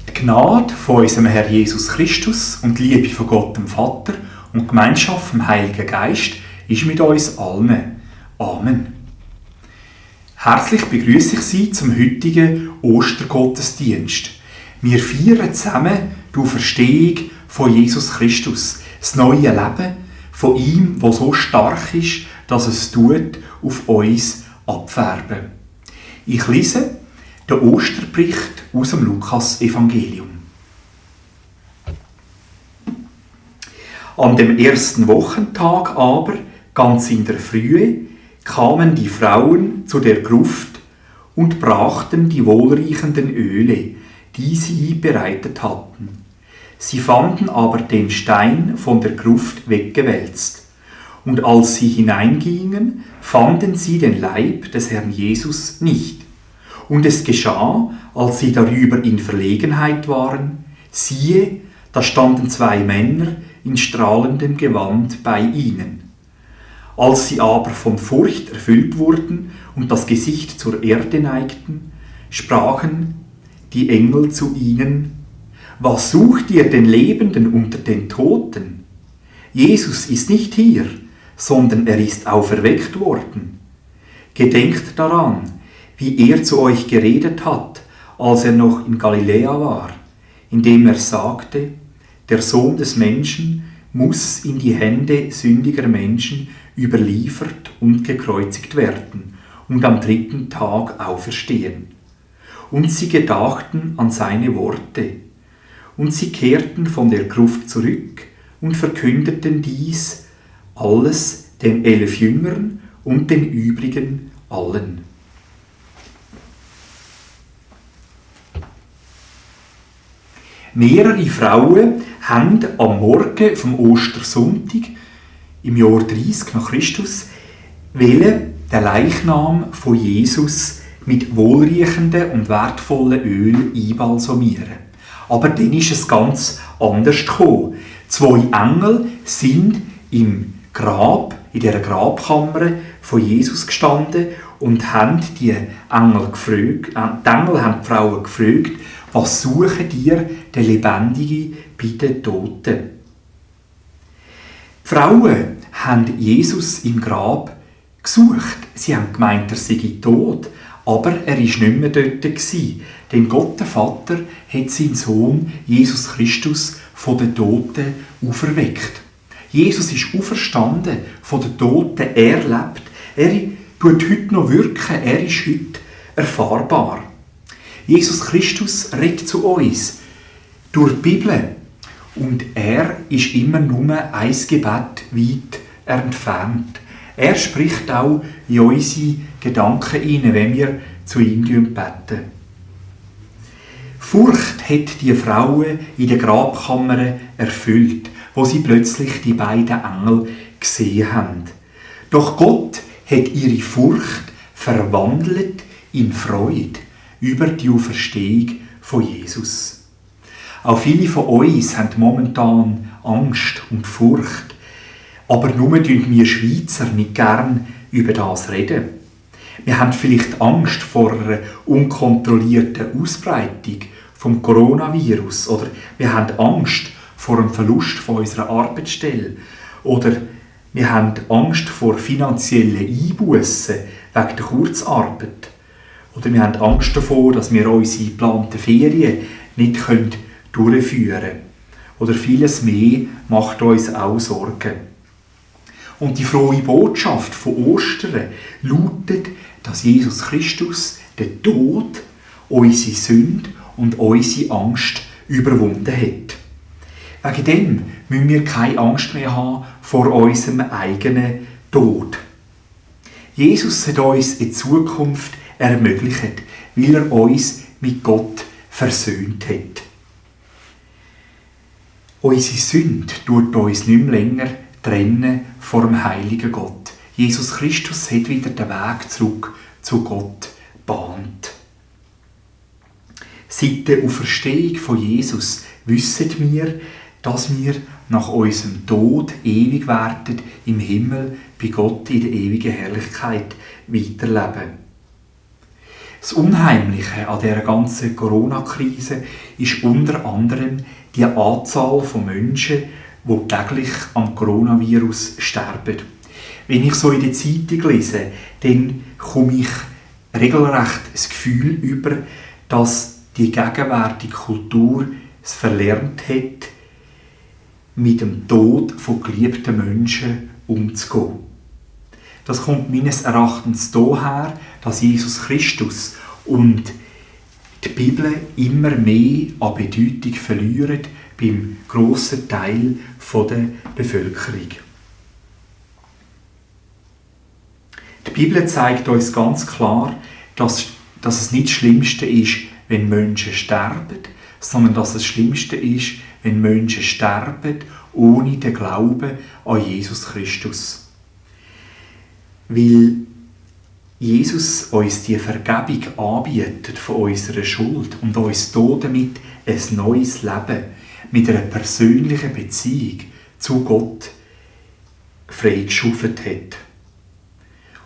Die Gnade von unserem Herrn Jesus Christus und die Liebe von Gott dem Vater und die Gemeinschaft vom Heiligen Geist ist mit uns allen. Amen. Herzlich begrüße ich Sie zum heutigen Ostergottesdienst. Wir feiern zusammen die Auferstehung von Jesus Christus, das neue Leben von ihm, das so stark ist, dass es tut, auf uns abfärben. Ich lese den Osterbericht aus dem Lukas-Evangelium. An dem ersten Wochentag aber, ganz in der Frühe, kamen die Frauen zu der Gruft und brachten die wohlriechenden Öle, die sie bereitet hatten. Sie fanden aber den Stein von der Gruft weggewälzt. Und als sie hineingingen, fanden sie den Leib des Herrn Jesus nicht. Und es geschah, als sie darüber in Verlegenheit waren, siehe, da standen zwei Männer in strahlendem Gewand bei ihnen. Als sie aber von Furcht erfüllt wurden und das Gesicht zur Erde neigten, sprachen die Engel zu ihnen: Was sucht ihr den Lebenden unter den Toten? Jesus ist nicht hier, sondern er ist auferweckt worden. Gedenkt daran, wie er zu euch geredet hat, als er noch in Galiläa war, indem er sagte, der Sohn des Menschen muss in die Hände sündiger Menschen überliefert und gekreuzigt werden und am dritten Tag auferstehen. Und sie gedachten an seine Worte. Und sie kehrten von der Gruft zurück und verkündeten dies alles den 11 Jüngern und den übrigen allen. Mehrere Frauen haben am Morgen vom Ostersonntag im Jahr 30 nach Christus den Leichnam von Jesus mit wohlriechenden und wertvollen Öl einbalsamieren. Aber dann ist es ganz anders gekommen. 2 Engel sind im Grab, in dieser Grabkammer von Jesus gestanden und haben die Engel haben die Frauen gefragt, was suchen ihr, der Lebendige, bei den Toten? Die Frauen haben Jesus im Grab gesucht. Sie haben gemeint, er sei tot, aber er war nicht mehr dort. Denn Gott, der Vater, hat seinen Sohn Jesus Christus von den Toten auferweckt. Jesus ist auferstanden von den Toten, er lebt. Er tut heute noch wirken, er ist heute erfahrbar. Jesus Christus redet zu uns durch die Bibel und er ist immer nur ein Gebet weit entfernt. Er spricht auch in unsere Gedanken hinein, wenn wir zu ihm beten. Furcht hat die Frauen in der Grabkammer erfüllt, wo sie plötzlich die beiden Engel gesehen haben. Doch Gott hat ihre Furcht verwandelt in Freude über die Auferstehung von Jesus. Auch viele von uns haben momentan Angst und Furcht, aber nur wir Schweizer nicht gern über das reden. Wir haben vielleicht Angst vor einer unkontrollierten Ausbreitung vom Coronavirus oder wir haben Angst vor dem Verlust von unserer Arbeitsstelle oder wir haben Angst vor finanziellen Einbußen wegen der Kurzarbeit. Oder wir haben Angst davor, dass wir unsere geplanten Ferien nicht durchführen können. Oder vieles mehr macht uns auch Sorgen. Und die frohe Botschaft von Ostern lautet, dass Jesus Christus den Tod, unsere Sünde und unsere Angst überwunden hat. Wegen dem müssen wir keine Angst mehr haben vor unserem eigenen Tod. Jesus hat uns in Zukunft ermöglicht, weil er uns mit Gott versöhnt hat. Unsere Sünde tut uns nicht mehr länger trennen vor dem heiligen Gott. Jesus Christus hat wieder den Weg zurück zu Gott bahnt. Seit der Auferstehung von Jesus wissen wir, dass wir nach unserem Tod ewig werden im Himmel bei Gott in der ewigen Herrlichkeit weiterleben. Das Unheimliche an dieser ganzen Corona-Krise ist unter anderem die Anzahl von Menschen, die täglich am Coronavirus sterben. Wenn ich so in der Zeitung lese, dann komme ich regelrecht das Gefühl über, dass die gegenwärtige Kultur es verlernt hat, mit dem Tod von geliebten Menschen umzugehen. Das kommt meines Erachtens daher, dass Jesus Christus und die Bibel immer mehr an Bedeutung verlieren beim grossen Teil der Bevölkerung. Die Bibel zeigt uns ganz klar, dass es nicht das Schlimmste ist, wenn Menschen sterben, sondern dass es das Schlimmste ist, wenn Menschen sterben ohne den Glauben an Jesus Christus. Weil Jesus uns die Vergebung anbietet von unserer Schuld und uns damit ein neues Leben mit einer persönlichen Beziehung zu Gott freigeschaufelt hat.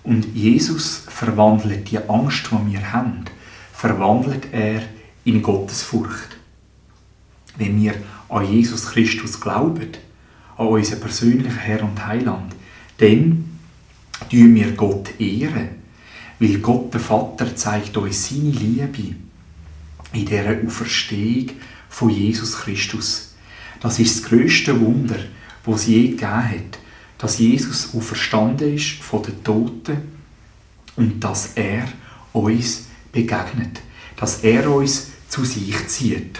Und Jesus verwandelt die Angst, die wir haben, verwandelt er in Gottesfurcht. Wenn wir an Jesus Christus glauben, an unseren persönlichen Herr und Heiland, dann tun wir Gott ehren, weil Gott, der Vater, zeigt uns seine Liebe in dieser Auferstehung von Jesus Christus. Das ist das grösste Wunder, das es je gegeben hat, dass Jesus auferstanden ist von den Toten und dass er uns begegnet, dass er uns zu sich zieht.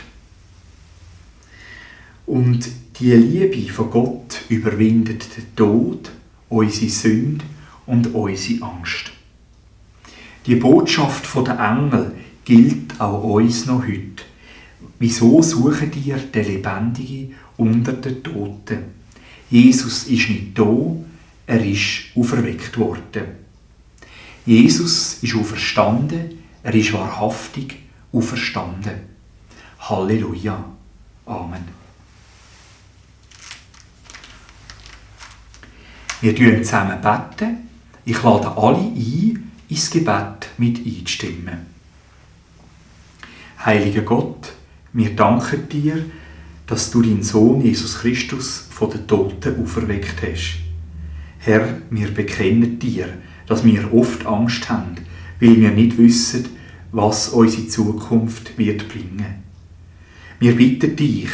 Und die Liebe von Gott überwindet den Tod, unsere Sünde und unsere Angst. Die Botschaft der Engel gilt auch uns noch heute. Wieso suchen ihr den Lebendigen unter den Toten? Jesus ist nicht da, er ist auferweckt worden. Jesus ist auferstanden, er ist wahrhaftig auferstanden. Halleluja. Amen. Wir beten zusammen. Ich lade alle ein, ins Gebet mit einzustimmen. Heiliger Gott, wir danken dir, dass du deinen Sohn Jesus Christus von den Toten auferweckt hast. Herr, wir bekennen dir, dass wir oft Angst haben, weil wir nicht wissen, was unsere Zukunft wird bringen. Wir bitten dich,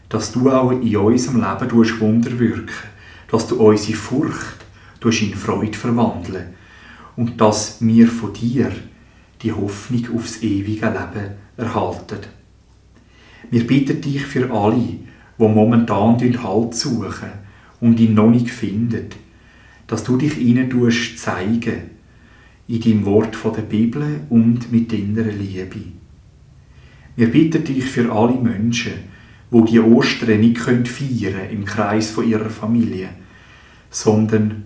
dass du auch in unserem Leben Wunder wirken, dass du unsere Furcht in Freude verwandeln und dass wir von dir die Hoffnung aufs ewige Leben erhalten. Wir bitten dich für alle, die momentan Halt suchen und ihn noch nicht finden, dass du dich ihnen zeigen in deinem Wort von der Bibel und mit deiner Liebe. Wir bitten dich für alle Menschen, die Ostern nicht feiern können im Kreis von ihrer Familie, sondern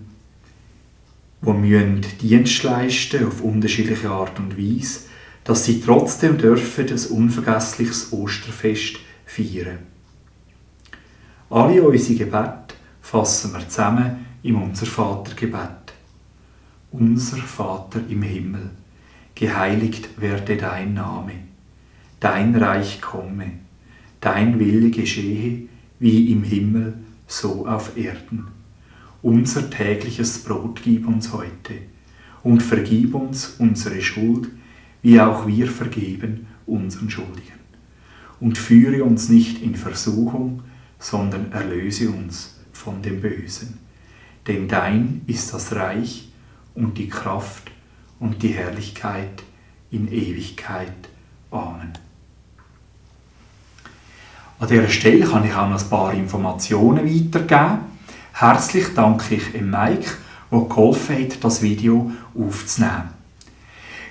die Dienst leisten auf unterschiedliche Art und Weise, dass sie trotzdem dürfen ein unvergessliches Osterfest feiern. Alle unsere Gebete fassen wir zusammen in unser Vatergebet. Unser Vater im Himmel, geheiligt werde dein Name, dein Reich komme, dein Wille geschehe, wie im Himmel, so auf Erden. Unser tägliches Brot gib uns heute und vergib uns unsere Schuld, wie auch wir vergeben unseren Schuldigen. Und führe uns nicht in Versuchung, sondern erlöse uns von dem Bösen. Denn dein ist das Reich und die Kraft und die Herrlichkeit in Ewigkeit. Amen. An dieser Stelle kann ich auch noch ein paar Informationen weitergeben. Herzlich danke ich Mike, der geholfen hat, das Video aufzunehmen.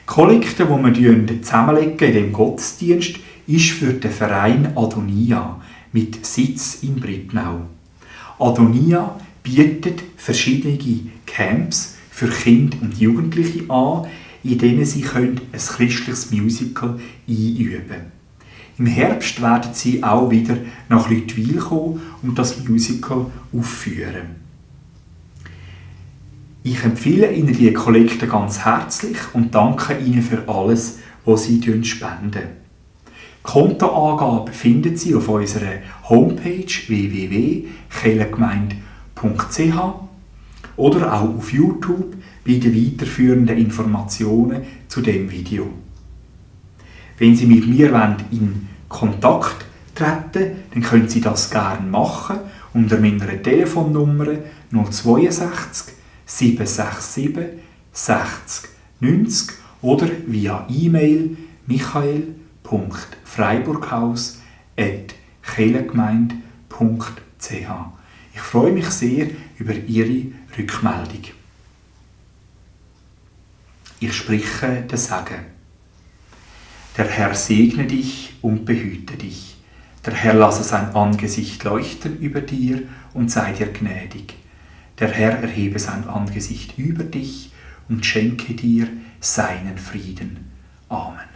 Die Kollekte, die wir zusammenlegen in diesem Gottesdienst, ist für den Verein Adonia mit Sitz in Brittnau. Adonia bietet verschiedene Camps für Kinder und Jugendliche an, in denen sie ein christliches Musical einüben können. Im Herbst werden sie auch wieder nach Lüttwil kommen und das Musical aufführen. Ich empfehle Ihnen die Kollekte ganz herzlich und danke Ihnen für alles, was Sie spenden. Kontoangaben finden Sie auf unserer Homepage www.kirchengemeinde.ch oder auch auf YouTube bei den weiterführenden Informationen zu dem Video. Wenn Sie mit mir in Kontakt treten, dann können Sie das gerne machen unter meiner Telefonnummer 062 767 60 90 oder via E-Mail michael.freiburghaus@kirchengemeinde.ch. Ich freue mich sehr über Ihre Rückmeldung. Ich spreche den Segen. Der Herr segne dich und behüte dich. Der Herr lasse sein Angesicht leuchten über dir und sei dir gnädig. Der Herr erhebe sein Angesicht über dich und schenke dir seinen Frieden. Amen.